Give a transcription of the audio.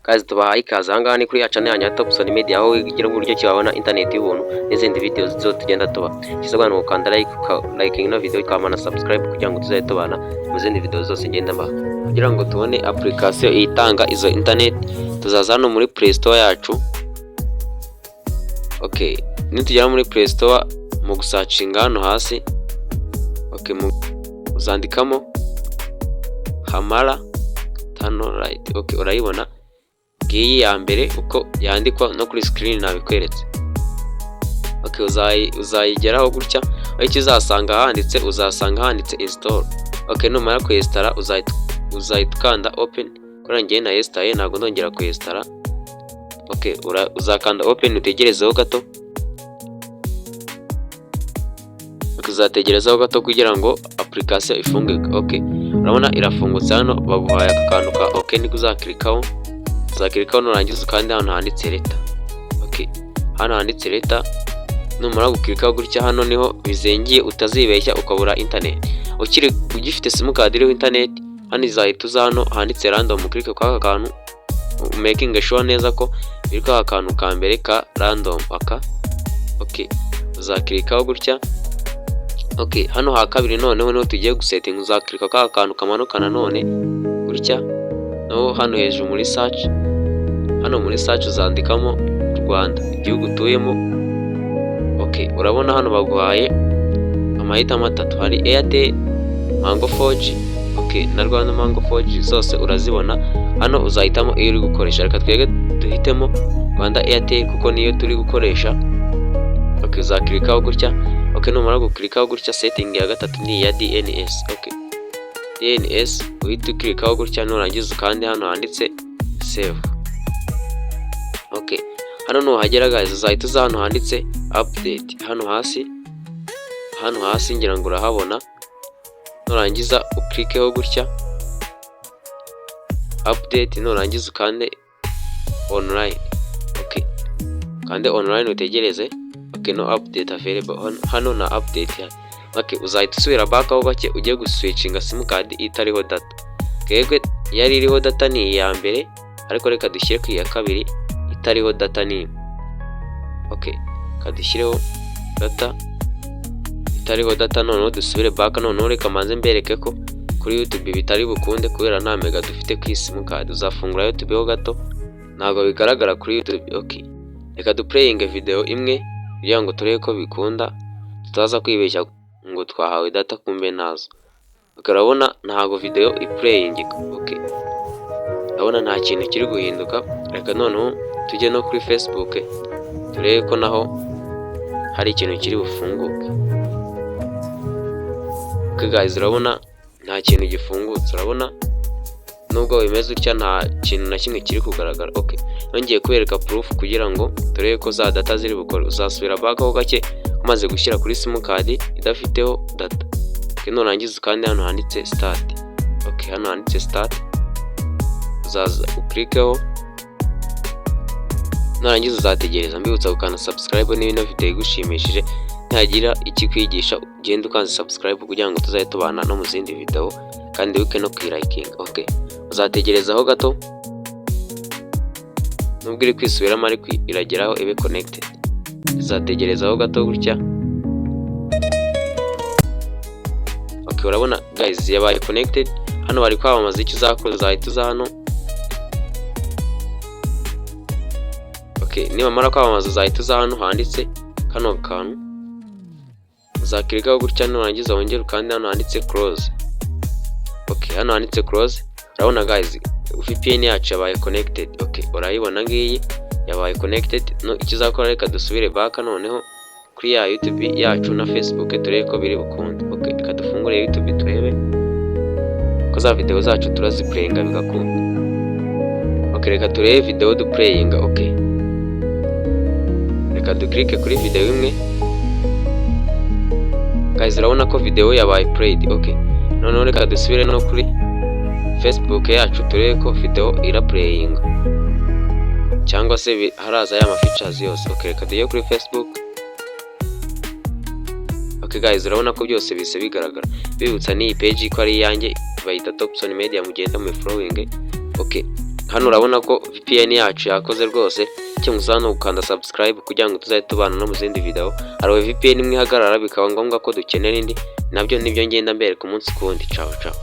Guys, tubahaye ikaze ahangaha ni kuri ya channel yanyu ya Topson Media, aho wigira uburyo ki wabona internet y'ubuntu n'izindi video zo tugenda tuba. Ikisabwa ni ugukanda like, like ino video, ukaba subscribe kugira ngo tuzajye tubana mu zindi video zose ngenda mbaha. Kugira ngo tubone application itanga izo internet, tuzaza hano muri Play Store yacu. Okay, nitugera muri Play Store, mu gusearchinga hano hasi, okay, mu uzandikamo Hamara Tunnel Lite. Okay, urayibona ngiyi ya mbere uko yandikwa no kuri screen nabikweretse. Okay, uzayigeraho gutya, aho icyo uzasanga handitse, uzasanga handitse install. Okay, numara kuyinstalla uzahita ukanda open. Kubera ngewe nayinstallaye, ntabwo ndongera kuyinstalla. Okay, uzakanda open, utegerezeho gato. Uzategerezaho gato kugira ngo application ifunguke. Okay, urabona irafungutse. Hano baguhaye aka kantu ka okay, niko uzaclickaho. Uzaclickaho, nurangiza ukande hano handitse later. Okay, hano handitse later, numara guclickaho gutya, hano niho bizengiye, utazibeshya ukabura internet ukiri ugifite simukadi iriho internet. Hano izahita uza hano handitse random, uclicke kwa aka kantu, making sure neza ko biri kwa kantu ka mbere ka random aka. Okay, uzaclickaho gutya. Okay, hano ha kabiri noneho niho tugiye gusettinga. Uzaclicka ka kantu kamanuka nanone gutya, naho hano hejuru muri search. Hano muri search uzandikamo Rwanda, igihugu utuyemo. Okay, urabona hano baguhaye amahitamo atatu: hari Airtel Mango 4G, okay, na Rwanda Mango 4G, zose urazibona hano. Uzahitamo iyo uri gukoresha. Reka twebwe duhitemo Rwanda Airtel kuko niyo turi gukoresha. Okay, uzaclickaho gutya. Okay, numara guclickaho gutya, setting ya gatatu ni iya DNS. Okay, DNS uhita uclickaho gutya, nurangiza ukande hano handitse save. Okay, hano nuhagera guys, uzahita uza hano handitse update, hano hasi. Hano hasi ngira ngo urahabona. Nurangiza uclickeho gutya update, nurangiza ukande online. Okay, ukande online, utegereze. Okay, no update available. Hano na update ihari. Okay, uzahita usubira back aho gake, ugiye guswitchinga simukadi itariho data. Twebwe yari iriho data ni iya mbere, ariko reka dushyire ku iya kabiri itariho data ni. Okay, kadushyireho data itariho data, noneho dusubire back. Noneho reka manze mbereke ko kuri YouTube bitari bukunde kubera nta mega dufite ku simukadi. Uzafungura YouTube ho gato, ntabwo bigaragara kuri YouTube. Okay, reka duplayinge video imwe kugira ngo turebe ko bikunda, tutaza kwibeshya ngo twahawe data kumbe nazo. Okay, urabona ntabwo video iplayingika. Okay, urabona nta kintu kiri guhinduka. Reka noneho tujye no kuri Facebook turebe ko naho hari ikintu kiri bufunguke. Okay guys, urabona nta kintu gifungutse. Urabona nubwo bimeze utya, nta kintu na kimwe kiri kugaragara. Okay, nongeye kubereka proof kugira ngo turebe ko za data ziri bukore. Uzasubira back ho gake umaze gushyira kuri simukadi idafiteho data. Okay, nurangiza ukande hano handitse start. Okay, hano handitse start, uzaza uclickeho, nurangiza uzategereza. Mbibutsa gukanda subscribe niba ino video igushimishije, ntihagira ikikwigisha ugenda ukanze subscribe kugira ngo tuzajye tubana no mu zindi video, kandi wibuke no kuyilikinga. Okay, uzategerezaho gato, nubwo iri kwisubiramo ariko irageraho ibe connected. Uzategerezaho gato gutya. Okay, urabona guys, yabaye connected. Hano bari kwamamaza. Icyo uzakora, uzahita uza hano. Okay, nibamara kwamamaza uzahita uza hano handitse kano kantu, uzaclickaho gutya, nurangiza wongere ukande hano handitse close. Okay, hano handitse close, urabona guys, VPN yacu yabaye connected. Okay, urayibona ngiyi yabaye connected. No icyo uzakora, reka dusubire back noneho kuri ya YouTube yacu na Facebook turebe ko biri bukunde. Okay, reka dufungure YouTube turebe ko za video zacu turaziplayinga bigakunda. Okay, reka turebe video duplayinga. Okay, reka duclicke kuri video imwe. Guys, urabona ko video yabaye played. Okay, noneho reka dusubire no kuri Facebook yacu turebe ko video iraplayinga cyangwa se haraza ya ma features yose. Okay, reka tujye kuri Facebook. Okay guys, urabona ko byose bise bigaragara. Bibutsa n'iyi page ko ari iyanjye, bayita Topson Media, mugenda mu following. Okay. Hano urabona ko VPN yacu yakoze rwose. Icyo ngusaba ni ugukanda subscribe kugira ngo tuzajye tubana no mu zindi video. Hari VPN imwe ihagarara, bikaba ngombwa ko dukenera indi. Nabyo nibyo ngenda mbereka umunsi ku wundi. Ciao ciao.